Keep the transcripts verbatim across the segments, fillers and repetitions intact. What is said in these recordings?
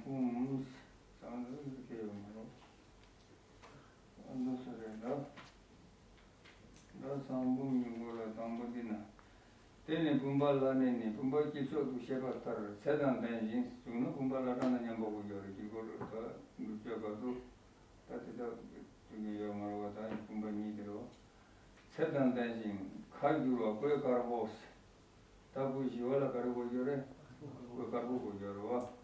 ཨུམ། ཚང་འདི་ཁེ་ཡོང་མ་རོ། ཨ་འདུག་སེ་རེད་ད། ད་ཚང་འབུམ་གྱི་མགོ་ལ་དང་པོ་འདི་ན། དེ་ནས་བུམ་པ་བླ་མེད་ནི། བུམ་པ་དཀྱིལ་ཆོག་ཏུ་བཤད་པ་ལྟར་ཚད་དང་ལྡན་ཞིང་བྱུང་ན། བུམ་པ་བླ་བྲང་ན་མཉམ་པོ་དགོས་ཀྱི་རེད། དཀྱིལ་འཁོར་ད་འདུག་སྤྱོད་ག་ཚོད་ད་དེ་དག་དུས་ནས་ཡོད་མ་རེད་བ། ད་བུམ་པ་གཉིས་དེ་རེད་བ། ཚད་དང་ལྡན་ཞིང་ཁ་བསྒྱུར་བ་གོས་དཀར་པོ། ད་བུ་བཞི་བ་ལ་ག་རེ་དགོས་ཀྱི་རེད། གོས་དཀར་པོ་དགོས་ཀྱི་རེད་བ།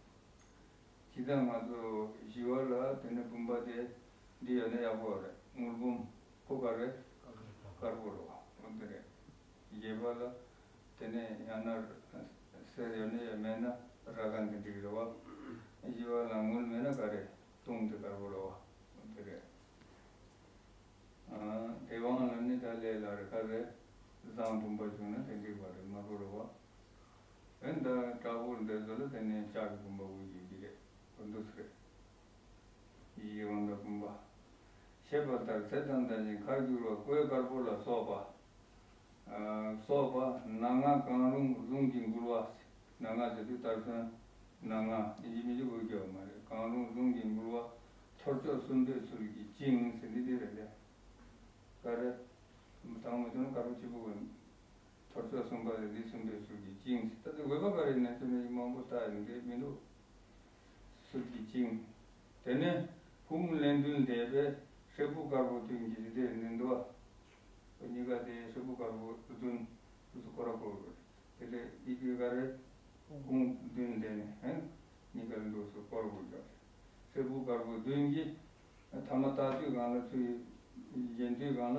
ཇི་ལྟར་ང་ཚོ་བཞི་བ་ལ་དེ་ནས་བུམ་པ་དེ་འདི་ཡོད་ན་ཡག་པོ་རེད། དངུལ་བུམ་ཁོ་ག་རེ་དཀར་པོ་རེད་བ། འོ་དེ་རེད། བརྒྱད་པ་ལ་དེ་ནས་ཡང་ན་གསེར་ཡོད་ན་ཡོད། མེད་ན་ར་གན་དེ་འགྲིག་རེད་བ། བཞི་བ་ལ་དངུལ་མེད་ན་ག་རེ་དུང་དེ་དཀར་པོ་རེད་བ། འོ་དེ་རེད། ཨ། དེ་དབང་ལ་ནི་ད་ལས་ལ་རེ་ཁ་རེ་བཟང་བུམ་པ་བྱུང་ན་དེ་འགྲིག་པ་རེད། དམར་པོ་རེད་བ། འོན་ཏེ་དྲག་པོར་འདོད་ཚོ་ལ་དེ་ནས་ལྕགས་ཀྱི་བུམ་པ་དགོས་ཀྱི་འདི་རེད། འོ་འདུག་སེ་རེད། ཡིད་འོང་དང་བུམ་པ། བཤད་པ་ལྟར་ཚད་དང་ལྡན་ཞིང་ཁ་བསྒྱུར་བ་གོས་དཀར་པོ་ལ་སོགས་པ། ཨ། སོགས་པ་སྣ་ལྔ་གང་རུང་གཟུངས་ཀྱིས་འགུལ་བ། སྣ་ལྔ་ཟེར་དུས་དར་ཚོན་སྣ་ལྔ་ཡིན་གཅིག་མིན་གཅིག་དགོས་ཀྱི་ཡོད་མ་རེད། གང་རུང་གཟུངས་ཀྱིས་འགུལ་བ། ཐོར་ཅོག་གསུམ་པའི་ཚུལ་གྱིས་བཅིངས་ཟེར་འདི་འདི་རེད་ལེ། ག་རེ། དང་མ་བྱུང་ན་དཀར་པོ་ཆེ་པོ་གི་ཐོར་ཅོག་གསུམ་པ་རེད། འདི་གསུམ་པའི་ཚུལ་གྱིས་བཅིངས་ཟེར། ད་དེ་འོས་པ་ག་རེ་ནས་དེ་ནས་མང་པོ་ལྟ་ཡིན་འདི་མི་འདུག་ཚུལ་གྱིས་བཅིངས། དེ་ནས་ཧཱུྃ་ལན་བདུན་བཟླས་པས་ཧྲིལ་པོ་དཀར་པོ་བདུན་གྱི་རིགས་དེ་ནི་འདུག་བ། གཉིས་ཀ་དེ་ཧྲིལ་པོ་དཀར་པོ་བདུན་དུ་སྐོར་ར་སྐོར་དགོས། དེ་ལས་ཡི་གེ་ག་རེ་ཧཱུྃ་བདུན་བཟླས་ནས་ཧན་གཉིས་ཀ་ལ་འདུག་སེ་སྐོར་དགོས་ཀྱང་། ཧྲིལ་པོ་དཀར་པོ་བདུན་གྱི་ཐ་མ་ལྟ་དུས་གང་ལ་ཚུལ་གཞན་དུས་གང་ལ་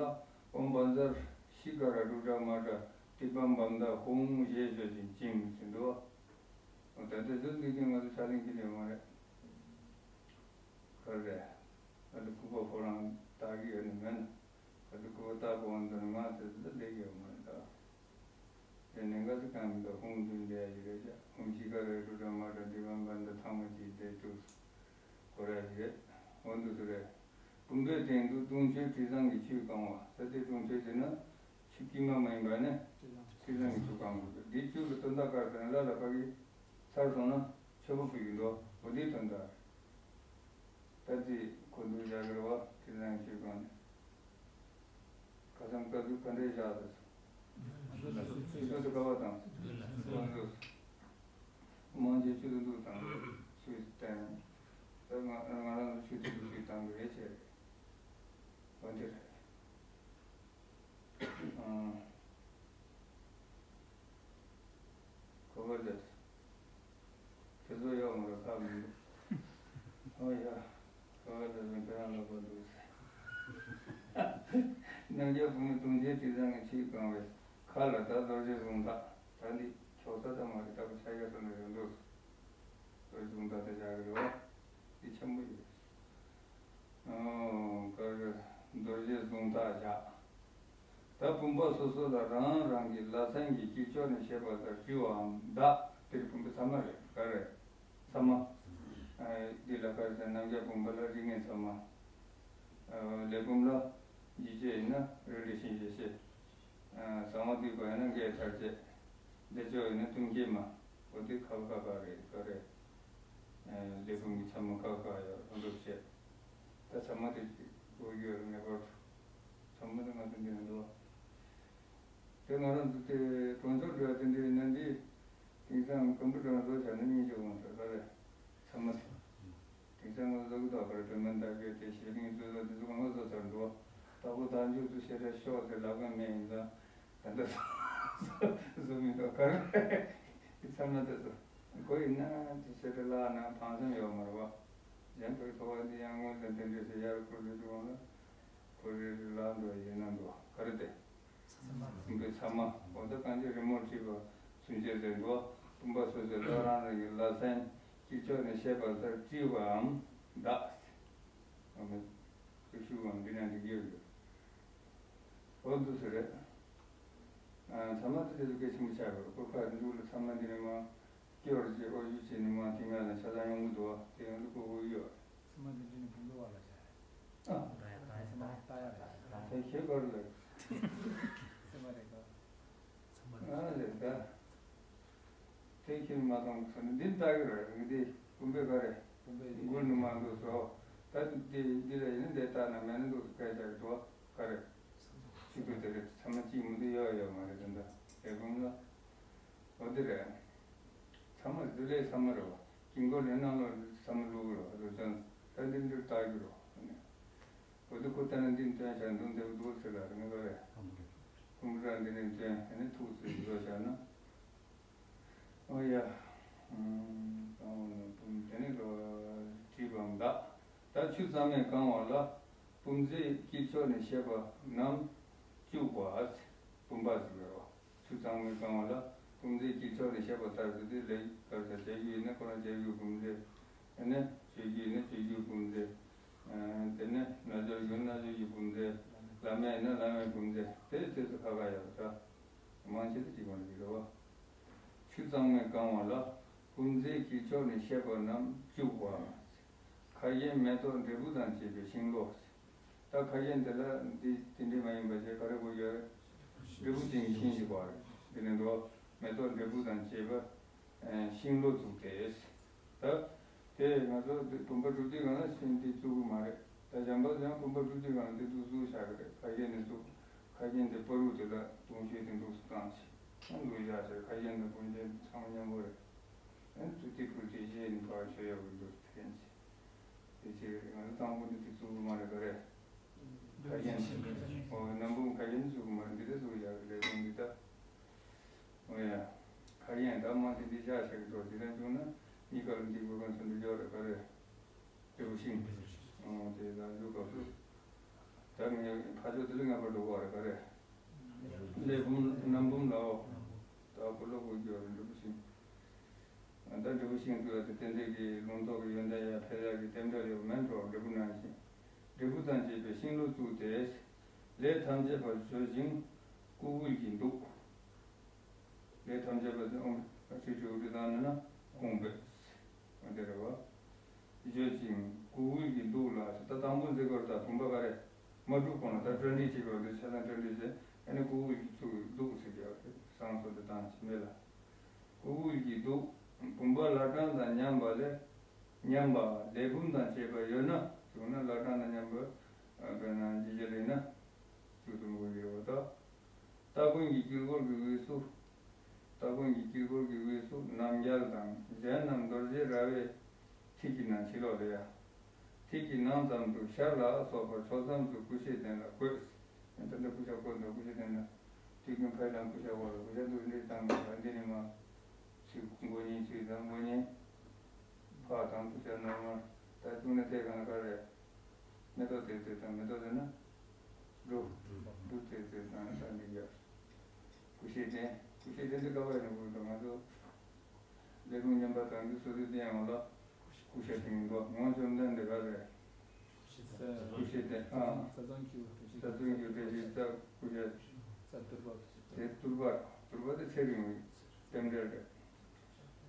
ཨོཾ་བཛྲ་ཤི་ཀ་ར་རུ་ཌྲ་མ་ཌྲ་དཱི་པཾ་བཾ་ད་ཧཱུྃ་ཞེས་བརྗོད་ཅིང་བཅིངས་ཟེར་འདུག་བ། འོ་ད་ལྟ་ཚུལ་འདི་གིས་ང་ཚོ་ཕྱག་ལེན་གྱི་ལེན་མ་རེད། ག་རེ། ཨ་ལུ་སྐུད་པ་ཁོ་རང་བཏགས་ཀྱི་ཡོད་ནི་མེད་ན། ཨ་ལུ་སྐུད་པ་བཏགས་པའི་དབང་དུ་ནི་ང་ཚོ་ལ་ལེགས་ཡོད་མ་རེད་ད། དེ་ནས་འགའ་ཚོ་གང་མི་འདུག་ཧཱུྃ་བདུན་བཟླས་ཡ་ཞིག་རེད་ཤག་ཧཱུྃ་ཤི་ཀ་ར་རུ་ཌྲ་མ་ཌྲ་དཱི་པཾ་བཾ་ད་ཐང་མ་གཅིག་བཟླས་བཅུག་སྐོར་ཡ་ཞིག་རེད། འོ་འདུག་སེ་རེད། བུམ་པའི་སྟེང་དུ་དུང་ཆོས་དྲི་བཟང་གི་ཆུས་བཀང་བ། ས་དེ་དུང་ཆོས་ཟེར་ན་ཆུ་དཀྱུས་མ་མ་ཡིན་པ་ནི་དྲི་བཟང་གི་ཆུས་བཀང་དགོས། འདིའི་ཆུ་གི་དོན་དག་ག་རེ་ཟེར་ན་ལ་ལ་ཕ་གི་ཚར་སོང་ན་མཆོད་པ་ཕུལ་གྱི་འདུག་འོ་དེའི་དོན་དག་རེད། ད་དེ་ཁོ་འདུག་བཞག་གི་རེད་བ། དྲི་བཟང་གི་ཆུས་བཀང་ནས། ཁ་སང་བཀའ་བརྒྱུད་ག་འདྲས་བཞག་ཟེར་སོང་། ཆུ་ཚོད་དུ་ཀ་བ་དང་། ཁོ་ཚོས་མང་ཆེ་ཆུ་ཚོད་འདུག་དང་། ཆུ་བསྟན། ད་ང་ང་རང་ཚོ་ཆུ་ཚོད་དུ་ཆུ་བཏང་གི་རེད་བྱས། འོ་འདི་རེད། ཨང་། གོ་བ་ལེགས། དེ་ཚོ་ཡོག་མ་རེད། ཁག་མི་འདུག་ཨོ་ཡ། གོ་བ་ལེགས་སོང་། ཁྱེད་རང་ལོག་པ་འདུག་ཟེར། རྣམ་རྒྱལ་བུ་མོ་དུང་ཆོས་དྲི་བཟང་གི་ཆུས་བཀང་བའི་ཁ་ལ་ད་རྡོ་རྗེ་གཟུངས་ཐག་ད་འདི་ཁྱོག་ཚ་ཚ་མ་རེད། ད་ག་ཆ་ཡ་ས་ན་རེད་འདུག་རྡོ་རྗེ་གཟུངས་ཐག་དེ་བཞག་གི་རེད་བ། འདི་ཆེན་པོ་ཡོད། ཨོ། ག་རེ། རྡོ་རྗེ་གཟུངས་ཐག་བཞག་ད་བུམ་པ་སོ་སོ་ལ་རང་རང་གི་ལྷ་མཚན་གྱི་དཀྱིལ་ཆོག་ནས་བཤད་པ་ལྟར་བྲི་བའམ་བཟླ། དེ་རིང་བུམ་པའི་མཚན་མ་རེད། ག་རེ། མཚན་མ། ཨ། འདི་ལ་ག་རེ་ཟེར། རྣམ་རྒྱལ་བུམ་པ་ལ་རིགས་ལྔའི་མཚན་མ། ཨ། ལས་བུམ་ལ་འཇིགས་བྱེད་ཡིན་ན་རེ་རེ་བཞིན་བྱེད་བྱེད། ཨ། གསང་བ་འདུས་པ་ཡིན་ན་བགེགས་མཐར་བྱེད། བདེ་མཆོག་ཡིན་ན་གཏུམ་སྐྱེད་མ། འོ་དེ་ཁག་ཁག་ཁག་རེད། ག་རེ། ཨ། ལས་བུམ་གྱི་མཚན་མ་ཁག་ཁག་ཡོད། རང་འདོད་བྱེད། ད་མཚན་མ་དེ་གཅིག་དགོས་ཡོད་རེད། ངེས་པར་དུ། མཚན་མ་དེ་ང་ཚོ་འདི་ན་འདུག་བ། དེ་ང་རང་ཚོ་དེ་གྲོང་ཆོག་འགྲོ་ཡ་དེ་འདྲའི་ནང་འདི། དེང་སང་ཀམ་པུ་ཊར་བཟོ་བྱས་ན་སྙིང་རྗེ་འོང་ཟེར་ག་རེ། མཚན་མ་དེ། དེང་སང་ང་ཚོ་བཟོ་གི་འདུག་ག་རེ། སྒྲོལ་མ་མདའ་གི་དེ་བྱེད་ལིང་བཟོ་བཟོ་དེ་ཚོ་གང་ག་བཟོ་ཚར་འདུག་ད་ཁོ་ད་མཇུག་ཏུ་ཤེས་ར་ཤོག་ཟེར་ལབ་མཁན་མེད། ཡིན་ཙང་ད་ལྟ་བཟོ་མི་འདུག་ག་རེ། དེ་མཚན་མ་དེ་ཚོ་ཁོ་ཡིན་ན་དེ་ཤེས་ར་ལ་ན་ཕངས་སེམས་ཡོད་མ་རེད་བ། གཞན་ཁོའི་ཐོག་དེ་ཡང་སྔོན་དང་དེ་འདྲས་ཟེར་ཡར་ཁུར་ལུས་འདུག་ན་ཁོ་རེ་རེ་ལ་འདུག་ཡིན་ན་འདུག་ག་རེ་དེ། བུམ་པའི་མཚན་མ། འོ་ད་གང་ཅི་རི་མོར་བྲིས་པ་ཚུན་ཆད་ཟེར་འདུག་བ། བུམ་པ་སོ་སོའི་ལྷ་རང་རང་གི་ལྷ་མཚན་དཀྱིལ་ཆོག་ནས་བཤད་པ་ལྟར་བྲི་བའམ་བཟླ། འོ་མེད། ཤུ་བའམ་འདི་ན་འདི་གི་ཡོད་ཡོད། འོ་འདུག་སེ་རེད། ཨ། མཚན་མ་དེ་དེ་ཚོ་གལ་ཆེན་པོ་ཆགས་ཡོད། སྐུ་ཁ་མཇུག་ལ་མཚན་མ་འདི་ནས་མ། སྐྱོར་བྱས་ཨོ་ཞུ་བྱས་ནས་མ་དེ་ང་ལ་ཆ་ཚང་ཡོང་གི་འདུག་བ། དེ་ཡང་འདི་ཀོ་ཀོ་ཡོད། ཚང་མ་དེ་འདྲ་ནི་བུམ་པའི་བར་ལ་བྱ། ཨ། ད་ཡ་ད་ཡ་ཚང་མ་ད་ཡ་རེད། ད་ཁྱེད་གར་ལ། ཚང་མ་རེད་ད། ཚང་མ་རེད། ཨ་ལེ་ད། དེ་ཁྱེད་མ་གཏོང་ས་ནི་འདི་ལྟ་གི་རེད། འདི་བུམ་པའི་ག་རེ། མགུར་ནི་མ་འདུག་སོ། ད་འདི་འདི་ལ་ཡིན་ན་འདི་ལྟ་ན་མེད་ན་འདུག་སྐད་ཆ་གི་འགྲོ་ག་རེ། ཆུ་ཚོད་དེ་རེད། ཚང་མ་གཅིག་མི་འདུག་ཡོད་ཡོད་མ་རེད། དེ་འདྲ་ལས་བུམ་ལ། འོ་དེ་རེད། ཚང་མ་བདུད་ལས་ཚང་མ་རེད་བ། དཀྱིལ་འཁོར་ལས་ནང་ལོགས་ཚང་མ་ལུག་རོ་རོ་ཅན། ད་འདི་འདིར་བལྟ་རྒྱུ་རོ། འོ་དེ་ཁོ་ལྟ་ན་འདི་སྟོན་བྱ་འདུག་འདེབས་འདུག་ཟེར་ལ་རེ་ངོ་རེ། ཁོང་ཁྲ་འདི་ནས་སྟོན་ཨ་ནི་ཐུགས་སུ་བཟོ་བྱ་ན། ཨོ་ཡ། ཨུམ། དང་པོ་ནི་བུམ་དེ་ནི་ལོ་བྲིས་པའམ་གདགས། ད་ཆུ་གཙང་མས་བཀང་བ་ལ་བུམ་རྫས་དཀྱིལ་ཆོག་ནས་བཤད་པ་རྣམས་བཅུག་པ། བུམ་པ་ཟེར་བའི་རོ། ཆུ་གཙང་མས་བཀང་བ་ལ་བུམ་རྫས་དཀྱིལ་ཆོག་ནས་བཤད་པ་ལྟར་དུ་དེ་ལས་ལྟར་དུ་བྱ་རྒྱུ་ཡིན་ན་ཁོ་རང་བྱ་རྒྱུའི་བུམ་རྫས། ཨ་ནི་བཅོས་རྒྱུ་ཡིན་ན་བཅོས་རྒྱུའི་བུམ་རྫས། ཨ་དེ་ནས་རྣལ་འབྱོར་རྒྱུ་ན་རྣལ་འབྱོར་གྱི་བུམ་རྫས། བླ་མེད་ཡིན་ན་བླ་མེད་བུམ་རྫས། དེ་དུས་སུ་ཁ་ཁ་ཡོད་ད། མང་ཆེ་དུ་གཅིག་པ་ལ་གཅིག་རེད་བ། ཆུ་གཙང་མས་བཀང་བ་ལ་བུམ་རྫས་དཀྱིལ་ཆོག་ནས་བཤད་པ་རྣམས་བཅུག་པ། ཁ་གྱེན་མེ་ཏོག་འབྲས་བུ་དང་བཅས་པའི་ཤིང་ལོ། ད་ཁ་གྱེན་དེ་ལ་འདི་དེ་འདྲ་མ་ཡིན་པ་བྱས་ག་རེ་དགོས་ཡོད་རེད། འབྲས་བུ་ཅན་གྱི་ཤིང་ཞིག་དགོས་རེད། དེ་ནས་འགྲོ་མེ་ཏོག་འབྲས་བུ་དང་བཅས་པ། ཤིང་ལོ་བཙུགས་ཏེ། ད་དེ་ང་ཚོ་འདི་བུམ་པ་སྒྲུབ་དུས་སྒང་ལ་ཤིང་འདི་བཙུགས་ཀྱི་མ་རེད། ད་གཞན་པ་ཡང་བུམ་པ་སྒྲུབ་དུས་སྒང་ལ་འདི་བཙུགས་བཙུགས་བཞག་གི་རེད། ཁ་གྱེན་ནས་བཙུགས། ཁ་གྱེན་དེ་བར་དུ་དེ་ལ་དུང་ཤོས་དེ་འདུག་སེ་བཏང་ཆེ་ཡང་འདུག་བཞག་ཆེ། ཁ་གྱེན་དང་བུམ་ཅན་ཚང་མ་མཉམ་པོ་རེད། ཡང་དུ་དེ་ཕུལ་དེ་བཞེས་ནས་ཕར་ཤོད་ཡག་གི་འདུག་ཐན་ཆེ། དེ་ཕྱིར་ང་ཚོ་དང་པོ་འདི་དེ་བཙུགས་ཀྱི་མ་རེད་ག་རེ། ཁ་གྱེན། ཨོ་ནམ་བུམ་ཁ་གྱེན་བཙུགས་ཀྱི་མ་རེད། འདི་ལ་བཙུགས་བཞག་གི་ལས་དོན་འདི་ལྟ། ཨོ་ཡ། ཁ་གྱེན་ད་མ་དེ་འདི་བཞག་བྱེད་ཀྱི་འགྲོ་འདི་ལ་བཅུག་ན་གཉིས་ཀ་ལ་འདི་དགོས་ག་ཚོད་འདི་འཇོག་རེད་ག་རེ། འབྲས་བུ་ཤིང་། ཨོ་དེ་ལ་བཅུག་སྐབས་སུ། ད་ངས་ཕ་ཕྱོགས་དེ་ལ་ངེས་པར་འགྲོ་དགོས་རེད་ག་རེ། ལས་བུམ་ནམ་བུམ་ལའོ། ད་ཀུ་ལོ་ཀུ་རྒྱུ་རེད། འབྲས་བུ་ཤིང་། ད་འབྲས་བུ་ཤིང་དུ་ཡོད་དེ་དེ་འདྲའི་གི་ལུང་རྟོགས་ཀྱི་ཡོན་ཏན་ཡང་འཕེལ་ཡག་གི་རྟེན་འབྲེལ་ཡོད་མེད་འགྲོ། འབྲས་བུ་ནང་བཞིན། འབྲས་བུ་དང་བཅས་པའི་ཤིང་ལོ་བཙུགས་ཏེ། ལས་ཐམས་ཅད་པར་བྱོས་ཤིང་སྐུ་དབུལ་གྱིས་འདུག་ལས་ཐམས་ཅད་པ་དེ་ཨོཾ་ཨ་ཏི་ཤྲི་ཨུ་ཏི་དང་ནི་ན་ཁོང་པས། འོ་དེ་རེད་བ། བརྗོད་ཅིང་སྐུ་དབུལ་གྱིས་འདུག་ལ། ད་དང་པོ་འཛིན་སྐོར་དང་བུམ་པ་ག་རེ། མ་གྲུབ་གོང་ལ་ད་གྲ་སྒྲིག་བྱེད་དགོས་འདུག་ཆ་ཚང་གྲ་སྒྲིག་བྱས་ཨ་ནི་སྐུ་དབུལ་གྱིས་ཚུགས་འདུག་ཟེར་གྱི་ཡོད་རེད། བསང་གསོལ་དེ་བཏང་ཕྱིན་མེད་ལ། སྐུ་དབུལ་གྱིས་འདུག་བུམ་པ་ལྷ་གྲངས་དང་མཉམ་པ་ལས། མཉམ་པ་ལས་བུམ་དང་བཅས་པ་ཡོད་ན་བྱུང་ན་ལྷ་གྲངས་དང་མཉམ་པ་དཔེར་ན་ཇི་བྱེད་ལས་ན་བཅུག་ཏུ་མི་དགོས་ཡོད་པ་དང་། སྟ་གོན་གྱི་དཀྱིལ་འཁོར་གྱི་དབུས་སུ། སྟ་གོན་གྱི་དཀྱིལ་འཁོར་གྱི་དབུས་སུ་རྣམ་རྒྱལ་དང་གཞན་རྣམས་རྡོ་རྗེ་ར་བས་ཐིག་གི་ནང་ཕྱི་ལོགས་ལ་ཡ། ཐིག་གི་ནང་ཙམ་དུ་ཤར་ལ་སོགས་པ་ཕྱོགས་མཚམས་སུ་ཀུ་ཤའི་གདན་ལ་བཀོད། ད་ལྟ་ཀུ་ཤ་བཀོད་འདུག་ཀུ་ཤའི་གདན་ལ། དུས་རྒྱུན་ཕ་ཡི་ལམ་ཀུ་ཤ་བོར་ཀུ་ཤ་འདུག་འདི་བཏང་གི་ད་འདི་ནི་མ། ཚུལ་མགོ་གཉིས་ཚུལ་དང་མགོ་གཉིས། ཕ་དང་ཀུ་ཤ་ནོར་མ། ད་བཙུགས་ན་དེ་གང་ལ་ག་རེད། མེ་ཏོག་དེ་ཚོས་དང་མེ་ཏོག་དེ་ན། འབྲུ། འབྲུ་དེ་ཚོས་དང་ད་འདི་ཡ། ཀུ་ཤའི་གདན། ཀུ་ཤའི་གདན་དེ་ཀ་བ་ཡིན་ན་དགོས་འདུག་ང་ཚོ། ལས་ཁུངས་རྙིང་པ་དང་འདི་སོ་སོའི་གདན་འོག་ལ། ཀུ་ཤའི་གདན་འདུག་ངོ་བཅོམ་ལྡན་འདས་ག་རེ། ཀུ་ཤའི་གདན་ཨ། ས་བཟང་སྐྱིད་པོ་བཀྲ་ཤིས། ས་བཟང་སྐྱིད་པོ་བཀྲ་ཤིས་ས་ཀུ་ཤ། ས་ཏུར་པ། དེ་ཏུར་པ། ཏུར་པ་དེ་ཚེ་རིང་བའི་རྟེན་འབྲེལ་རེད།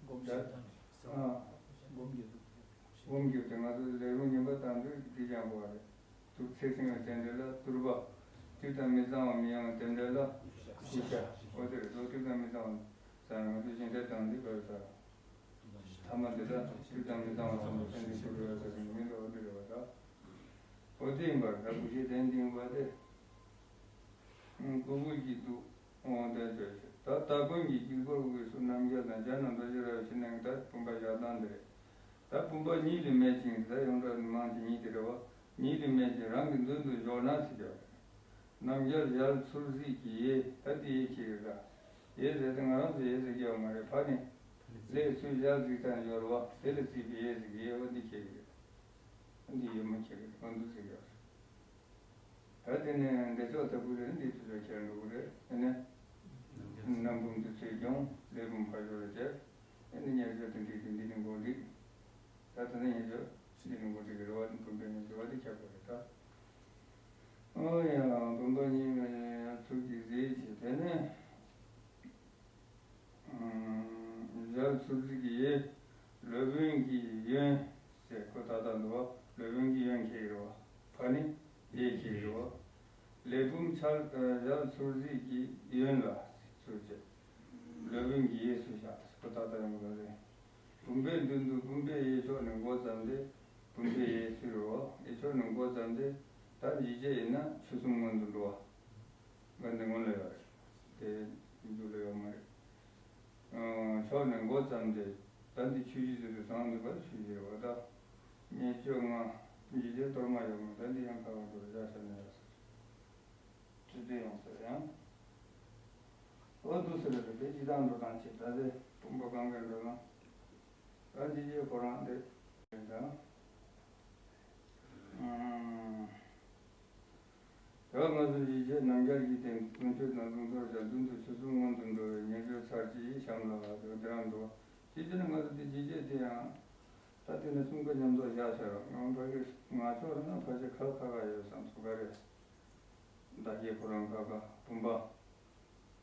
སྒོམ་ཞིག་དང་། ཨ། སྒོམ་རྒྱུ་འདུག་སྒོམ་རྒྱུ་དེ་ང་ཚོ་ལས་རུང་ཉན་པ་དང་དུ་དེ་ཀྱང་དགོས་རེད། དུ་ཚེ་སྲིང་བའི་རྟེན་འབྲེལ་ལ་ཏུར་པ། དུས་དང་མི་གཙང་བ་མི་ཡོང་བའི་རྟེན་འབྲེལ་ལ་ཀུ་ཤ། འོ་དེ་རེད། དུ་དུས་དང་མི་གཙང་བ་ཟེར་ང་ཚོ་སྦྱིན་སྲེག་དང་འདི་བར་ཟེར། ཐ་མ་འདི་དག་དུས་དང་མི་གཙང་བ་ཚང་མ་སེམས་ནས་ཤོར་བའི་ཟེར་ནས་མི་འདྲ་བ་འདི་རེད་བ་ད། འོ་དེ་ཡིན་པར་ད་ཀུ་ཤའི་གདན་འདི་ཡིན་པ་དེ། ཀུ་ཀུ་གྱིས་འདུག་འོང་དེ་ཚོས་ད་སྟ་གོན་གྱི་དཀྱིལ་འཁོར་དབུས་སུ་རྣམ་རྒྱལ་དང་སྦྱར་ན་རྡོ་རྗེ་ར་བའི་ཕྱི་ནང་ད་བུམ་པ་བཞག་སྟངས་འདི་རེད། ད་བུམ་པ་ཉིད་ལས་མེད་ཅིང་ད་ཡོངས་གྲགས་མང་ཆེ་ཉིད་དེ་རེད་བ། ཉིད་ལས་མེད་ཅིང་རང་གི་མདུན་དུ་འཇོག་ན་ཟེར་གྱི་ཡོད་རེད། རྣམ་རྒྱལ་ཞལ་ཚུར་གཟིགས་ཀྱི་ཡེ་ད་དེ་ཡེ་ཁྱེད་ཀྱི་ར། ཡེ་ཟེར་ཏེ་ང་རང་ཚོ་ཡེ་ཟེར་གྱི་ཡོད་མ་རེད། ཕ་ནི་ལས་ཚུར་ཞལ་གཟིགས་སྟངས་ཡོད་རེད་བ། དེ་ལ་གཟིགས་པའི་ཡེ་ཟེར་གྱི་ཡེ་བ་འདི་ཁྱེད་ཀྱི་རེད། འདི་ཡེ་མ་ཁྱེད་ཀྱི་རེད། འོ་འདུག་ཟེར་གྱི་ཡོད་རེད། ད་དེ་ནས་འདི་ཕྱོགས་ལྟ་བུ་རེད། འདི་ཚོ་ལ་ཁྱེར་འགྲོ་གི་རེད། དེ་ནས་རྣམ་བུམ་དུ་ཚུད་ཀྱང་ལས་བུམ་ཕ་ཤོར་བྱས། དེ་ནས་ཉེར་སྤྱོད་དུ་འགྲིག་དེ་འདི་ནི་འགོ་འགྲིག་ད་དེ་ནས་ཉེར་སྤྱོད་འདི་ནི་འགོ་འགྲིག་གི་རེད་བ། བུམ་པའི་ཉེར་སྤྱོད་བ་དེ་ཁྱབ་པ་རེད་ད། ཨོ་ཡ་བུམ་པ་གཉིས་མེད་ཚུལ་གྱིས་གཟིགས་བྱས། དེ་ནས། ཞལ་ཚུར་གཟིགས་ཀྱི་ཡེ། སློབ་དཔོན་གྱི་ཡོན་ཟེར་ཁོ་ད་ལྟ་འདུག་བ། སློབ་དཔོན་གྱི་ཡོན་ཁྱེད་ཀྱི་རེད་བ། ཕ་ནི་ཡེ་ཁྱེད་ཀྱི་རེད་བ། ལས་བུམ་ཆ་ཞལ་ཚུར་གཟིགས་ཀྱི་ཡོན་ལ་ཚུར་བྱེད། སློབ་དཔོན་གྱི་ཡེ་སུ་བཞག་ཁོ་ད་ལྟ་ཡོང་གི་རེད། བུམ་པའི་མདུན་དུ་བུམ་པའི་གཡས་ཕྱོགས་ནས་འགོ་བརྩམས་ཏེ། བུམ་པའི་གཡས་ཕྱོགས་རོ། གཡས་ཕྱོགས་ནས་འགོ་བརྩམས་ཏེ། ད་འཇིགས་བྱེད་ཡིན་ན་ཆོས་གསུམ་སྔོན་དུ་འགྲོ་བ། འགའ་འདི་སྔོན་ལ་ཡོད་རེད། དེ་མཇུག་ལ་ཡོད་མ་རེད། ཕྱོགས་ནས་འགོ་བརྩམས་ཏེ། ད་འདི་ཆོས་བཞི་ཟེར་དུས་སང་འདི་བར་ཆོས་བཞི་རེད་བ་ད། ཉེས་སྤྱོད་ལྔ། འཇིགས་བྱེད་གཏོར་མ་ཡོད་མ། ད་འདི་ཡང་ཁ་བ་འགྲོ་བཞག་བྱས་ན་ཡོད་ཟེར། ཅི་སྟེ་ཡོང་ཟེར་ཡང་། འོ་འདུག་ཟེར་རེད་དེ་ཇི་ལྟར་འགྲོ་སྟངས་ཆེ་ད་དེ་བུམ་པ་གང་ག་འགྲོ་ན། ད་འཇིགས་བྱེད་ཁོ་རང་དེ་དང་། ད་ང་ཚོ་འཇིགས་བྱེད་རྣམ་རྒྱལ་གྱི་སྟེང་ཀུན་སྤྱོད་དང་ལུང་རྟོགས་བྱ་མདུན་དུ་ཆོས་གསུམ་སྔོན་དུ་འགྲོ་བའི་ཉེར་སྦྱོར་ཚར་གཅིག་གཤམ་ལ་བ་དེ་དེ་རང་འགྲོ། ཇི་ལྟར་ང་ཚོ་དེ་འཇིགས་བྱེད་དེ་ཡང་། ད་དེ་ནི་གསུམ་ཀ་མཉམ་དུ་བཞག་བྱ་རོགས་ང་ཕ་གི་ང་ཕྱོགས་རེད་ན་ཕ་གི་ཁ་ཁ་ཁ་ཡོད་བསམ་ཚུལ་ག་རེད། བདག་བསྐྱེད་ཁོ་རང་ཁ་ཁ་བུམ་པ།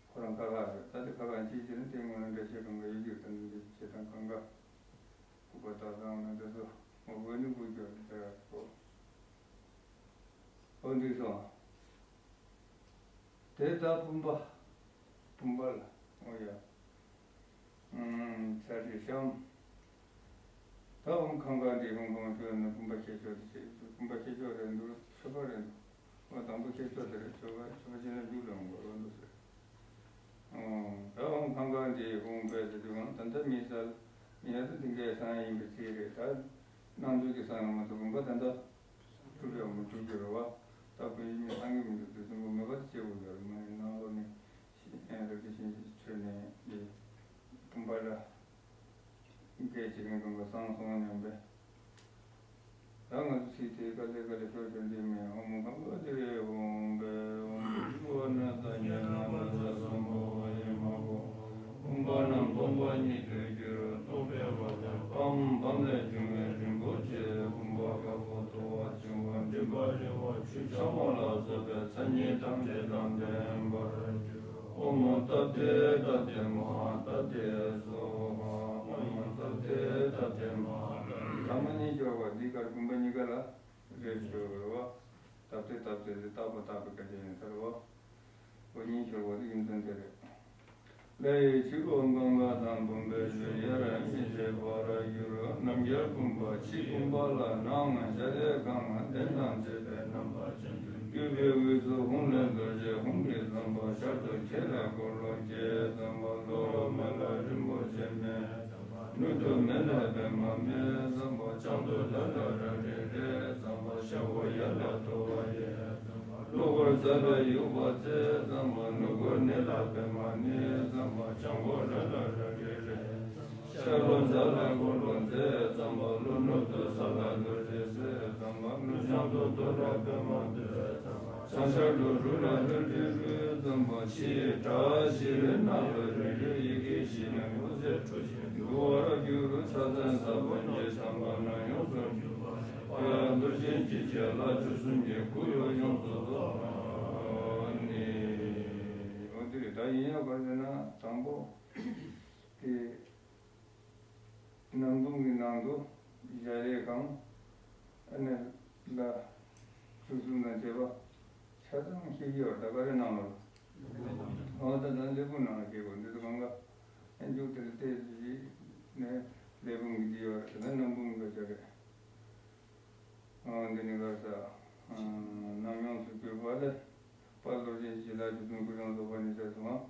ཁོ་རང་ཁ་ཁ་རེད། ད་དེ་ཁ་ཁ་ཅིག་བྱས་ན་དེ་སྔོན་ལ་འགྲེལ་བཤད་གང་ག་ཡོད་རྒྱུ་དང་འདི་བྱེད་སྟངས་གང་ག་སྐུ་པར་ལྟ་སྟངས་ན་དེ་ཚོ་ངོ་བོ་ནི་དགོས་རྒྱུ་རེད་དེ་གོ། ཨོ་འདུག་སོང་། དེ་ལྟར་བུམ་པ། བུམ་པ་ལ་ཨོ་ཡ། ཚར་གཅིག་གཤམ། ད་འོང་གང་ག་འདི་འོང་གང་ཤོད་ན་བུམ་པ་ཁྱེར་ཤོག་དེ་བྱེད་བུམ་པ་ཁྱེར་ཤོག་རེད་འདུག་ཆོས་པ་རེད་འདུག་འོ་དང་པོ་ཁྱེར་ཤོག་དེ་རེད་ཆོས་པ་ཆོས་པ་ཅན་ལ་རྒྱུགས་ལ་འོང་དགོས་རོགས་འདུག་ཟེར། ད་འོང་གང་ག་འདི་འོང་བས་ཟེར་དུས་འོང་ད་ལྟ་མི་སལ་མི་ཡ་ད་དེ་འདྲའི་སང་ཡིན་པའི་ཚིག་རེད་ད། རྣམ་འགྱུར་གྱི་སང་ཡང་མ་ཐུབ་བུམ་པ་ད་ལྟ། སྤྲུལ་པའི་འོག་མ་སྤྲུལ་གྱི་རེད་བ། ད་བོད་ཡིག་ནི་ལྷང་གི་མི་འདུག་དུས་གསུམ་པོ་མེད་པ་དེ་སྐྱེ་དགོས་ཀྱི་རེད་མ་ཡིན་ནང་ལོགས་ནས་ཤེས་ཡོན་རབ་ཏུ་ཤེས་བྱའི་ཁྲོད་ནས་འདི་བུམ་པ་ལ་སྐད་ཅིག་གིན་གང་ག་སང་སོང་སྙམ་པས། ད་ང་ཚོ་ཚིག་དེ་དཀའ་ལས་དཀའ་ལས་ཤོར་ཤོར་འདི་མེད་འོ་མ་གང་ག་དེ་རེད་འོང་པས་འོང་པས་འདུལ་བ་ན་ད་ཉན་ན་ང་ཚ་བསམ་པ་བ་ཡིན་མ་གོ། བུམ་པ་རྣམས་སྟོང་པ་ཉིད་དུ་གྱུར། རྟོག་པས་བ་དན་སྤངས་སྤངས་ལས་བྱུང་བའི་རིན་པོ་ཆེ། བུམ་པ་དཀར་པོ་དུ་བ་འབྱུང་བ་མགྲིན་པ་རིང་བ་ཆུ་འཕྱང་བ་ལ་སོགས་པའི་མཚན་ཉིད་ཐམས་ཅད་དང་ལྡན་པར་གྱུར། ཨོཾ་ཏདྱ་ཐཱ་ཏདྱ་མ་ཧཱ་ཏདྱ་སྭཱ་ཧཱ། ཨོཾ་ཏདྱ་ཐཱ་ཏདྱ་མ་ཧཱ་ཏདྱ། ཐ་མ་གཉིས་སྦྱོར་བ་འདི་གར་བུམ་པ་གཉིས་ཀ་ལ་རེ་སྦྱོར་བ། ཏདྱ་ཏདྱ་ཟེར་བཏགས་པ་བཏགས་པའི་སྐད་ཆ་ཡིན་ཟེར་བ། འོ་གཉིས་སྦྱོར་བ་དེ་རྒྱུ་མཚན་དེ་རེད། ལྷའི་ཆོས་འཁོར་གང་ག་དང་བུམ་པའི་ཆོས་ཡ་ར་མི་ཤེས་པར་གྱུར། རྣམ་རྒྱལ་བུམ་པ་ཕྱི་བུམ་པ་ལ་ནང་ཞལ་ལས་གང་གདན་དང་བཅས་པའི་རྣམ་པ་ཅན་དུ་གྱུར་པའི་དབུས་སུ་ཧཱུྃ་ལས་རྡོ་རྗེ་ཧཱུྃ་གི་ཟམ་པ་ཤར་དུ་ཁྱེར་ལས་འཁོར་ལོ་བརྒྱད་ཟམ་པ་ལྷོ་རུ་མེ་ལྷ་རིན་པོ་ཆེ་མེ། ནུབ་ཏུ་མེ་ལྷ་པདྨ་མེ་ཟམ་པ། བྱང་དུ་ལྷ་ལྷ་ར་རི་རེ་ཟམ་པ། ཤར་ཁུག་ཡ་ལྷ་ཐོ་བ་ཡེ་ཟམ་པ། ལྷོ་ཁུག་ཛཿ་ལྷ་ཡུ་བ་ཙེ་ཟམ་པ། ནུབ་ཁུག་ནེ་ལྷ་པདྨ་ནེ་ཟམ་པ། བྱང་ཁུག་ར་ལྷ་ར་རི་རེ། ཤར་ཁུག་ཛཿ་ལྷ་འཁོར་ལོ་ཛེ་ཟམ་པ། ལྷོ་ནུབ་ཏུ་ས་ལྷ་རྡོ་རྗེ་ཟེ་ཟམ་པ། ནུབ་བྱང་དུ་ཏོ་ལྷ་པདྨ་ཏེ་ཟམ་པ། བྱང་ཤར་དུ་རུ་ལྷ་རུ་དྲི་རུ་ཟམ་པ། ཕྱིའི་བྲག་བཞི་རུ་ནག་ལ་རུ་རུ་ཡི་གེ་བཞི་ནི་འོད་ཟེར་འཕྲོ་ཞིང་འདུ་བར་གྱུར། ཕྱག་མཚན་ཟབ་པོ་འགྱེད་ཙམ་པ་ན་ཡོངས་སུ་གྱུར་པ་ཞེས་པ་ཡང་རྡོ་རྗེ་འཇིགས་བྱེད་ལྷ་བཅུ་གསུམ་གྱི་སྐུ་ཡོངས་སུ་རྫོགས་པ་ནི། འོ་དེ་རེད། ད་ཡིན་ཡང་ག་རེ་ཟེར་ན་དང་པོ་དེ། རྣམ་བུམ་གྱི་ནང་དུ་ཞལ་ལས་གང་། ཨ་ནི་ལ་བཅུ་གསུམ་དང་བཅས་པ་ཆ་ཚང་ཤེས་ཀྱི་ཡོད་ད་ག་རེ་གནང་ལོ། འོ་ད་ད་ཀླད་པའི་ནང་ལ་ཤེས་དགོས་འདི་ཚོ་གང་ག་ཨ་མཇུག་དེར་ལྟས་ཀྱི་ནས་ཀླད་པའི་གི་འདི་ཡོད་རེད་ད་རྣམ་བུམ་གི་ཆ་རེད། འདི་ནི་ག་ས། ནམ་ཡོངས་སུ་གྱུར་པ་ལས། དཔལ་རྡོ་རྗེ་འཇིགས་བྱེད་ལྷ་བཅུ་གསུམ་སྐུ་ཡོངས་རྫོགས་པ་ཉིད་ཟེར་སོང་ང་།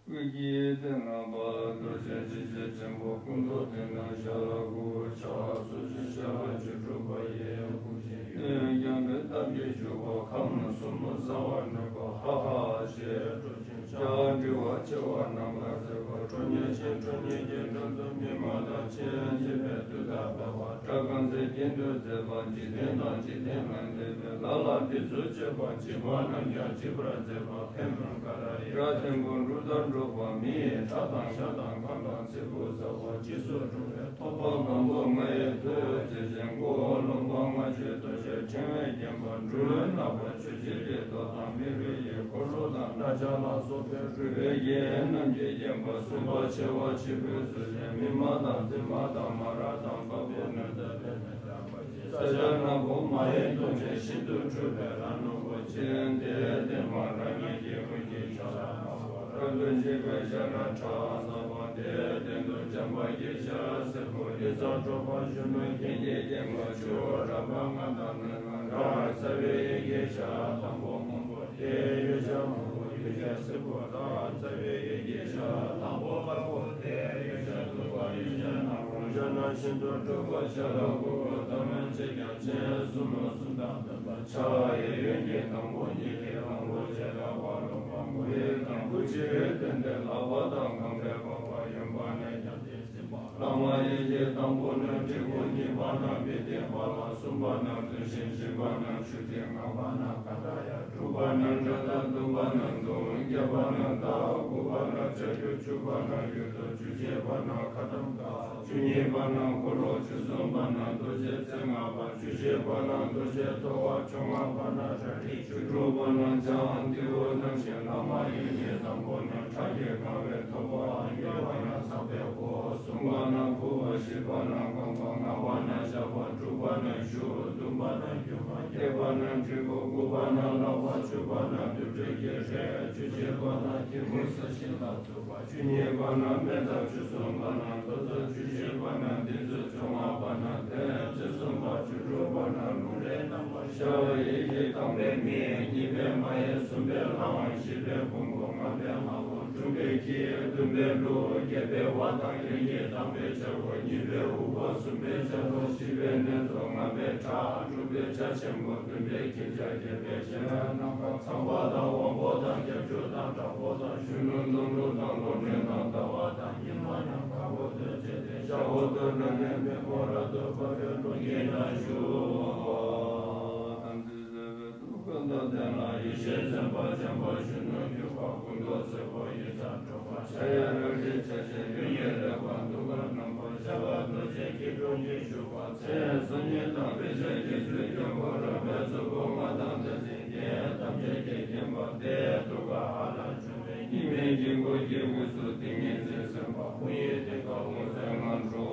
དབུས་ཀྱི་སྟེང་ན་དཔལ་རྡོ་རྗེ་འཇིགས་བྱེད་ཆེན་པོ་སྐུ་མདོག་དེ་ན་ཤ་ལ་ཀུ་ཤ་སོ་བཞི་ཤ་ལ་བཅུ་དྲུག་པ་ཡི་དབུ་ཅན་གཡོན་བརྐྱང་པའི་སྟབས་ཀྱིས་བཞུགས་པ་ཁམས་གསུམ་བཟའ་བར་ནུས་པ་ཧ་ཧ་ཞེས་སྤྲོ་ཅན། ལྕགས་འགྲི་བ་མཆེ་བ་རྣམ་པར་གཟིགས་པ། ཁྲོ་གཉེར་ཅན་ཁྲོ་གཉེར་གྱི་མདུན་དུ་མི་མ་དང་ཆེན་བྱེད་པའི་མདུད་ཐག་འཕེན་པ། བྲག་དཀར་མཛེས་སྐྱིད་འདོད་མཛད་པ། འཇིག་རྟེན་དང་འཇིག་རྟེན་ལས་འདས་པའི་ལ་ལ་འབད་རྩོལ་བྱེད་པ། འཇིགས་པ་རྣམས་ཀྱང་འཇིག་པར་མཛད་པ། ཕན་ཕན་ཀ་ར་ཡི། སྒྲ་ཆེན་པོ་འབྲུག་ལྟར་སྒྲོག་པ། མི་ཡི་ཁྲག་དང་ཤ་དང་ཁམས་དང་ཚིལ་བུ་ཟ་བ། འཇིགས་སུ་རུང་བའི་ཐོབ་པ་སྒམ་པོ་ལྔ་ཡི་མཐུ་ཆེ་ཞིང་མགོ་བོ་ལོང་བ་ལྔ་བཅུའི་ཏོག་ཅན་ཕྲེང་བས་བརྒྱན་པ། འབྲུ་བོའི་ནག་པོ་ཆུ་སྐྱེས་ཀྱི་མདོག་དང་མི་རུ་ཡི་འཁོར་ལོ་དང་རྣ་ཆ་ལ་སོགས་པའི་རུས་པའི་རྒྱན་རྣམས་ཀྱིས་བརྒྱན་པ། གསུམ་པ་མཆེ་བ་ཆེན་པོའི་ཟུར་ཅན་མིག་དམར་དང་རྩེ་དམར་དང་མ་ར་དང་པགས་པའི་སྣོད་ལྟ་བུའི་མེ་ལྟ་བུ་ཅན། ས་སྐྱ་ནག་པོ་མ་ཧེ་གདོང་ཅན་ཤིན་ཏུ་ཁྲོས་པའི་རྭ་རྣོན་པོ་ཅན། དེའི་སྟེང་མར་རྭ་ངན་གྱི་རླུང་གིས་ཆགས་པ་མ་བ་རྭ་ལུ་འཇིགས་པའི་ཤ་ཁྲག་ཁྲག་ཟ་བ། སྟེང་དུ་འཇམ་དཔལ་གྱི་ཞལ་སེར་པོ་ཡིག་ཚང་དྲུག་པ་གཞོན་ནུ་རྒྱན་གྱིས་བརྒྱན་པ་ཆུ་བོ་རབ་འཕངས་ལྔ་དང་ལྔ་རྩ་བའི་ཡི་གེ་ཞལ་དང་པོ་སྔོན་པོ་སྟེ་ཡོད་ཞལ་སྔོན་པོ་ཡོད་ཞལ་སེར་པོ་དང་རྩ་བའི་ཡི་གེ་ཞལ་དང་པོ་དཀར་པོ་སྟེ་ཡོད་ཞལ་བདུན་པ་ཡོད་ཞལ་ནག་པོ་ཞལ་ནང་བཞིན་དུ་དྲུག་པ་ཞལ་དགུ་པོ་ཐ་མལ་ཆེ་ཁྱབ་ཆེན་གསུམ་ལ་གསུམ་དང་བདུན་པ་ཕྱག་གཡས་གཡོན་གྱི་དང་པོ་གཉིས་ཀྱི་དང་པོ་བྱེ་བྲག་པ་ལོག་པ་མགོ་ཡི་དང་པོ་སྤྱི་བོའི་སྟེང་དེ་ལག་པ་དང་རྐང་པའི་ཁོག་པ་གཡོན་པ་ནས་རྒྱབ་སྟེ་འཛིན་པ། ལྷག་མ་ཡི་གེ་དང་པོ་ནི་དྲིལ་བུ། གཉིས་པ་ན་པི་ཏི་པཱ་ལ། གསུམ་པ་ན་བདུད་ཤིང་། བཞི་པ་ན་ཆུ་ཏི། ལྔ་པ་ན་ག་ད་ཡ། དྲུག་པ་ན་ཊཱ་ད། བདུན་པ་ན་དུང་། བརྒྱད་པ་ན་དྷཱ། དགུ་པ་ན་ལྕགས་ཀྱུ། བཅུ་པ་ན་གཡུ་ཐོག་བཅུ་གཅིག་པ་ན་ཁ་ཏམ་ཀ་བཅུ་གཉིས་པ་ན་འཁོར་ལོ། བཅུ་གསུམ་པ་ན་རྡོ་རྗེ། རྩེ་ལྔ་པ། བཅུ་བཞི་པ་ན་རྡོ་རྗེ་ཐོ་བ། བཅོ་ལྔ་པ་ན་རལ་གྲི། བཅུ་དྲུག་པ་ན་ལྕགས་ཏེའུ་བསྣམས་ཤིང་། ལྷག་མ་ཡི་གེ་དང་པོ་ནི་ཁྲག་གིས་གང་བའི་ཐོད་པ། གཉིས་པ་ན་ཚངས་པའི་མགོ། གསུམ་པ་ན་ཁུ་བ། བཞི་པ་ན་རྐང་པ། ལྔ་པ་ན་ཞབས་པ། དྲུག་པ་ན་གཞུ། བདུན་པ་ན་རྒྱུ་མ། བརྒྱད་པ་ན་དྲིལ་བུ། དགུ་པ་ན་ལག་པ། བཅུ་པ་ན་རྡུལ་བྲལ་གྱི་རས། བཅུ་གཅིག་པ་ན་གྱི་མུ་ས་ཤིང་ལ། བཅུ་གཉིས་པ་ན་མེ་བཙའ། བཅུ་གསུམ་པ་ན་ལྟོ་ཚང་། བཅུ་བཞི་པ་ན་བདུད་རྩི། བཅོ་ལྔ་པ་ན་དོན་རྩེ་གསུམ་པ། བཅུ་དྲུག་པ་ན་ལུང་རིགས་རྣམ་པར་ཤར་བའི་ཡི་གེ། དང་པོའི་མིང་། གཉིས་པའི་མ་ཡིག། གསུམ་པའི་ལའང་། བཞི་པའི་བོང་གུ། ལྔ་པའི་ང་བོ། དྲུག་པའི་ཀྱི། བདུན་པའི་ལུ། བརྒྱད་པའི་ཝ་དང་། ཡང་གི་དང་པོའི་ལྕགས་ཕོ། གཉིས་པའི་དབུ་བོ། གསུམ་པའི་ལྕགས་ལོ། བཞི་པའི་ནེ་ཙོ། ལྔ་པའི་ཁྲག། དྲུག་པའི་ལྕགས་ཆེན་པོ། བདུན་པའི་ཁྱི་སྐྱ། བརྒྱད་པའི་ཞལ་ནམ་མཁའ། ཚངས་པ་དང་དབང་པོ་དང་། སྐྱབས་འཇུག་དང་དྲག་པོ་དང་། གཞོན་ནུ་དུང་སྒྲོན་དང་། ལོ་འདྲེན་དང་ཟླ་བ་དང་། ཉི་མ་དང་དཀར་པོ་ལྟོས་བཅས་ཏེ། ཤར་འོག་ཏུ་ན་ནི་མེ་ཕོ་རབ་ཏུ་འབར་བའི་ཀླུང་གི་ནང་བཞུགས། དམ་ཚིག་བཟོད་པའི་ཐུགས་ཀ་དང་ལྡན་ལ། ཡེ་ཤེས་སེམས་དཔའ་འཇམ་དཔལ་གཞོན་ནུར་གྱུར་པ། སྐུ་མདོག་སེར་པོ་ཡིག་ཚང་དྲུག་པ། ཕྱག་གཡས་རལ་གྲི་ཆ་བཞི། གཡོན་གཡས་ལེགས་པར་གདུགས་དཀར་བསྣམས་པ། ཞབས་པད་རྡོ་རྗེ་སྐྱིལ་ཀྲུང་གིས་བཞུགས་པ། མཚན་སངས་རྒྱས་དང་དཔེ་བྱད་ཀྱི་ཚུལ་གྱི་སྐུ། རོལ་པའི་མཛོད་སྤུ་ལྔ་དང་ཏིང་འཛིན་གྱིས། ཐམས་ཅད་ཀྱིས་མཁྱེན་པ་སྟེ། ཐུགས་ཀར་ཧ་ལ་བྱུང་བའི་གཉིས་མེད་ཀྱི་སྐུ་གི་དབུས་སུ་ཏིང་ངེ་འཛིན་སེམས་དཔའ་ཧཱུྃ་ཡིག་ཏེ་ཀ་ཧཱུྃ་ཟེར་ལྔ་འཕྲོ་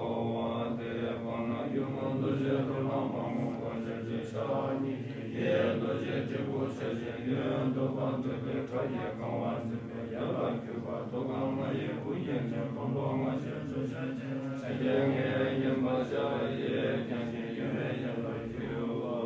བ། དེའི་བར་ན་ཡུམ་རྡོ་རྗེ་རོ་ལངས་པ་སྔོན་པོ་ཞལ་གཅིག་ཕྱག་གཉིས་ཀྱིས། གཡས་རྡོ་རྗེ་དྲིལ་བུ་ཆ་བཞི། གཡོན་དུ་པ་ཏི་ལྟར་ཁྲག་གིས་གང་བ་འཛིན་པའི་ཡན་ལག་བརྒྱུད་པ། ཐུགས་ཀར་མ་ཡི་དབུ་རྒྱན་ཅན། འཁོར་ལོ་ལྔ་བཞི་བཅུ་ཞེ་གཅིག་ཕྱག་རྒྱའི་ངོས་བརྒྱན་པ་ཞལ་གཡས་བརྐྱང་ཞིང་གཡོན་པས་ཡན་ལག་བརྒྱུད་པ།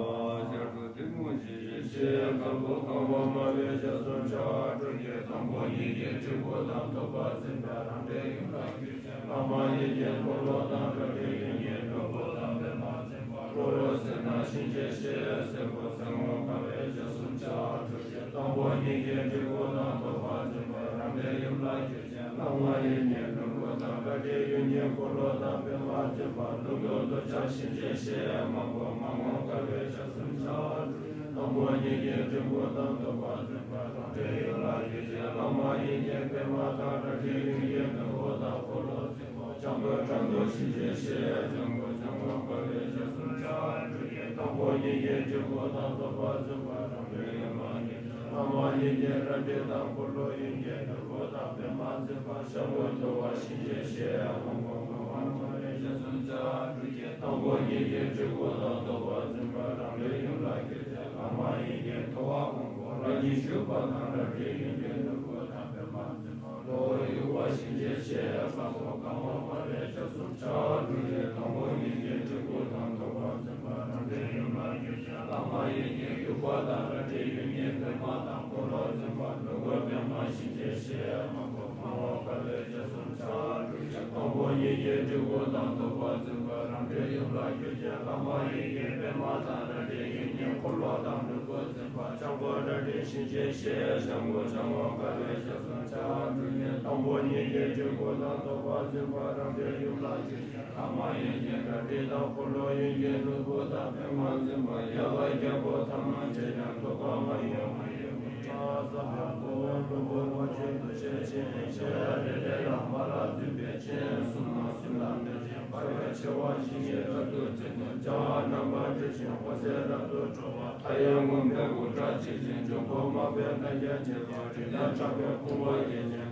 ཞལ་དུ་གཏི་མུག་ཞི་ཞིང་གཤེགས། དཀར་པོ་གང་བ་སྨྲ་བའི་ཞལ་གསུམ་ཕྱག་དྲུག་གིས། དང་པོ་ཉིད་ཀྱི་སྤྲུལ་སྐུ་དང་ཐོད་པ་འཛིན་པ་རང་འདྲའི་ཡུམ་ལ་གྱུར་ཅིང་། ལྷག་མ་ཉིད་ཀྱི་འཁོར་ལོ་དང་རལ་གྲི་ཡུལ་གྱི་ནོར་བུ་དང་པདྨ་འཛིན་པ། གློ་བུར་སེར་སྣ་གཤིན་རྗེའི་གཤེད་སེར་པོ། སེར་སྔོ་དཀར་བའི་ཞལ་གསུམ་ཕྱག་དྲུག་གིས། དང་པོ་ཉིད་ཀྱི་སྤྲུལ་སྐུ་དང་ཐོད་པ་འཛིན་པ་རང་འདྲའི་ཡུམ་ལ་གྱུར་ཅིང་། ལྷག་མ་ཉིད་ཀྱི་ནོར་བུ་དང་རལ་གྲི་ཡུལ་གྱི་འཁོར་ལོ་དང་པདྨ་འཛིན་པ། ལྷུན་པོ་འདུ་བྱེད་གཤིན་རྗེའི་གཤེད་དམར་པོ་དམར་སྔོ་དཀར་བའི་ཞལ་གསུམ་ཕྱག་དྲུག་གིས། དང་པོ་ཉིད་ཀྱི་སྤྲུལ་སྐུ་དང་ཐོད་པ་འཛིན་པ་རང་འདྲའི་ཡུམ་ལ་གྱུར་ཅིང་། ལྷག་མ་ཉིད་ཀྱི་པདྨ་དང་རལ་གྲི་ཡུལ་གྱི་ནོར་བུ་དང་འཁོར་ལོ་འཛིན་པ། ལྗང་གུ་ཁྲ་འདུག་གཤིན་རྗེའི་གཤེད་ལྗང་གུ་ལྗང་སྔོ་དཀར་བའི་ཞལ་གསུམ་ཕྱག་དྲུག་གིས། དང་པོ་ཉིད་ཀྱི་སྤྲུལ་སྐུ་དང་ཐོད་པ་འཛིན་པ་རང་འདྲའི་ཡུམ་ལ་གྱུར་ཅིང་། ལྷག་མ་ཉིད་ཀྱི་རལ་གྲི་དང་འཁོར་ལོ་ཡུལ་གྱི་ནོར་བུ་དང་པདྨ་འཛིན་པ། ཞབས་འོག་ཏུ་པ་གཤིན་རྗེའི་གཤེད་དམར་པོ་དམར་སྔོ་དམར་སྔོ་དཀར་བའི་ཞལ་གསུམ་ཕྱག་དྲུག་གིས། དང་པོ་ཉིད་ཀྱི་སྤྲུལ་སྐུ་དང་ཐོད་པ་འཛིན་པ་རང་འདྲའི་ཡུམ་ལ་གྱུར་ཅིང་། ལྷག་མ་ཉིད་ཀྱི་ཐོད་པ་སྔོན་པོ་རལ་གྲི་བཞུགས་པ་དང་རལ་གྲི་ཡུལ་གྱི་ནོར་བུ་དང་པདྨ་འཛིན་པ། གློ་བུར་གཡུ་བ་གཤིན་རྗེའི་གཤེད་དཀར་པོ་དཀར་སྔོ་དམར་བའི་ཞལ་གསུམ་ཕྱག་དྲུག་གིས། དང་པོ་ཉིད་ཀྱི་སྤྲུལ་སྐུ་དང་ཐོད་པ་འཛིན་པ་རང་འདྲའི་ཡུམ་ལ་གྱུར་ཅིང་། ལྷག་མ་ཉིད་ཀྱི་དབྱུག་པ་དང་རལ་གྲི་ཡུལ་གྱི་པདྨ་དང་འཁོར་ལོ་འཛིན་པ། ལྷུན་པོ་པདྨ་གཤིན་རྗེའི་གཤེད་དམར་པོ་དམར་སྔོ་དཀར་བའི་ཞལ་གསུམ་ཕྱག་དྲུག་གིས། དང་པོ་ཉིད་ཀྱི་སྤྲུལ་སྐུ་དང་ཐོད་པ་འཛིན་པ་རང་འདྲའི་ཡུམ་ལ་གྱུར་ཅིང་། ལྷག་མ་ཉིད་ཀྱི་པདྨ་དང་རལ་གྲི་ཡུལ་གྱི་འཁོར་ལོ་དང་ལྷུན་པོ་འཛིན་པ། ལྗང་གུ་རལ་གྲི་གཤིན་རྗེའི་གཤེད་ལྗང་གུ་ལྗང་སྔོ་དཀར་བའི་ཞལ་གསུམ་ཕྱག་དྲུག་གིས། དང་པོ་ཉིད་ཀྱི་སྤྲུལ་སྐུ་དང་ཐོད་པ་འཛིན་པ་རང་འདྲའི་ཡུམ་ལ་གྱུར་ཅིང་། ལྷག་མ་ཉིད་ཀྱི་རལ་གྲི་དང་འཁོར་ལོ་ཡུལ་གྱི་ནོར་བུ་དང་པདྨ་འཛིན་པ། ཡ་ལ་རྒྱལ་པོ་ཐ་མ་ཆེ་ཡང་ཐོད་པ་མ་ཡི་མ་ཡི་མི་ཁྲག་ཟ་བའི་ཁོ་བོ་ལྷུན་པོ་མ་བཅོས་འདུ་ཤེས་ཆེན་ཞལ་རེ་རེ་ལ་མ་ལ་འཛིན་པའི་སྤྱན། གསུམ་ན་གསུམ་ལ་གནོན་ཅིང་འབར་བའི་མཆེ་བ་བཞི་ཡིས་རབ་ཏུ་བརྫིས་ནས། བྱ་བ་རྣམ་པར་འཁྲུད་ཅིང་འོད་ཟེར་རབ་ཏུ་འཕྲོ་བ། མཐའ་ཡས་མུན་པའི་དབུ་སྐྲ་འཁྱིལ་ཅིང་འབྱུང་པོ་དམར་པོའི་རྣ་རྒྱན་བཅས་པ། རིགས་ལྔ་ཕྲག་པའི་ཕུང་པོ་བརྒྱན་ཅིང་།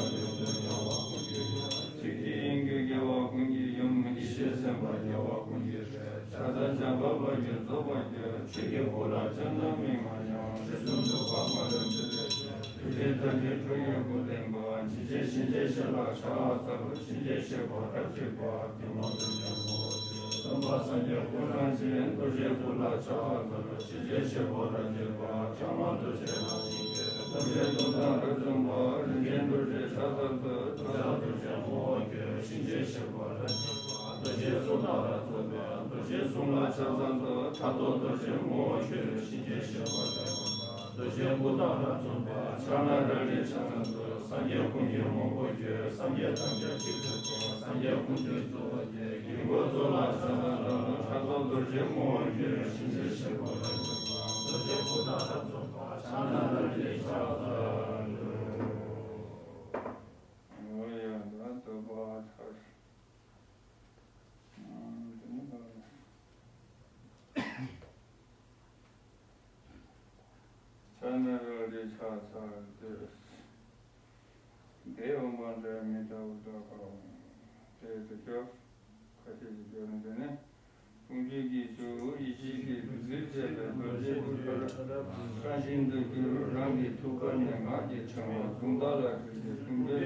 ལ་ཡོངས་སུ་གཉའ་བ་ཀུན་གྱི་ཡུམ། ཆོས་ཀྱི་དབྱིངས་ཀྱི་རྒྱལ་བ་ཀུན་གྱི་ཡུམ། ཡེ་ཤེས་སེམས་དཔའ་རྒྱལ་བ་ཀུན་གྱི་སྲས། ཕྱག་འཚལ་བྱ་བ་བར་གྱི་རྫོགས་པར་གྱུར། ཆོས་ཀྱི་འཁོར་ལ་ཕྱག་ན་མི་མ་ཡང་། རྗེ་བཙུན་འདུས་པ་མ་ལུས་འདི་ལས་བྱོན། རྡོ་རྗེ་ཐལ་འགྱུར་ཁྲོ་བོའི་སྐུ་ལྡན་པ། འཇིགས་བྱེད་གཤིན་རྗེའི་གཤེད་ལ་ཕྱག་འཚལ་ལོ། གཤིན་རྗེའི་གཤེད་པ་རབ་གཅིག་པ། ཐུན་མོང་རྡོ་རྗེ་ངོ་བོ་ཆེ། སྟོན་པ་སངས་རྒྱས་སྐུ་དང་མཚུངས། རྡོ་རྗེའི་སྐུ་ལ་ཕྱག་འཚལ་ལོ། གཤིན་རྗེའི་གཤེད་པ་རབ་གཅིག་པ། ཕྱག་ན་རྡོ་རྗེ་ནང་བཞིན་གྱུར། རྡོ་རྗེ་གདུང་དང་རབ་མཚུངས་པ། རིན་ཆེན་རྡོ་རྗེ་ཕྱག་འཚལ་ལོ། ཕྱག་ན་རྡོ་རྗེ་ངོ་བོ་ཆེ། གཤིན་རྗེའི་གཤེད་པ་རབ་གཅིག་པ། རྡོ་རྗེ་གསུམ་དང་རབ་མཚུངས་པ། རྡོ་རྗེ་གསུམ་ལ་ཕྱག་འཚལ་ལོ། ཕྲག་དོག་རྡོ་རྗེ་ངོ་བོ་ཆེ། གཤིན་རྗེའི་གཤེད་པ་རབ་གཅིག་པ། རྡོ་རྗེའི་སྐུ་དང་རབ་མཚུངས་པ། ཕྱག་ན་རལ་གྲི་ཕྱག་འཚལ་ལོ། སངས་རྒྱས་ཀུན་གྱི་དབང་པོ་ཁྱོད། སངས་རྒྱས་ཐམས་ཅད་གཅིག་ཏུ་བསྡུས། སངས་རྒྱས་ཀུན་གྱི་གཙོ་བོ་ཁྱོད། ཡི་དམ་གཙོ་ལ་ཕྱག་འཚལ་ལོ། ཕྲག་དོག་རྡོ་རྗེ་ངོ་བོ་ཁྱོད། གཤིན་རྗེའི་གཤེད་པ་རབ་གཅིག་པ། རྡོ་རྗེའི་སྐུ་དང་རབ་མཚུངས་པ། ཕྱག་ན་རལ་གྲི་ཕྱག་འཚལ་ལོ། འོ་ཡ། ད་བསྟོད་པ་ཚར། ཨ། དེ་ནས་ཕྱག་ན་རལ་གྲི་ཕྱག་འཚལ་ཏེ། དེ་འོང་བ་འདྲ་མི་འདྲ་བ་འདྲ་གང་། དེ་དེ་སྐྱོར་ཁ་ཤས་ཤིག་སྐྱོར་ནས། དེ་ནས་དཔུང་བཅུ་གྱི་ཆུ་ཡེ་ཤེས་ཀྱི་བདུད་རྩིར་བཅས་པའི་རྡོ་རྗེའི་སྐུ་ཁྲོ་རབ་དཀར་ཞིང་དུ་གྱུར། རང་གི་ཐུགས་ཀ་ནས་ངག་གི་ཕྲེང་བ་འཛུམ་མདངས་ལ་སྤྲུལ་ཏེ། དཔུང་པའི་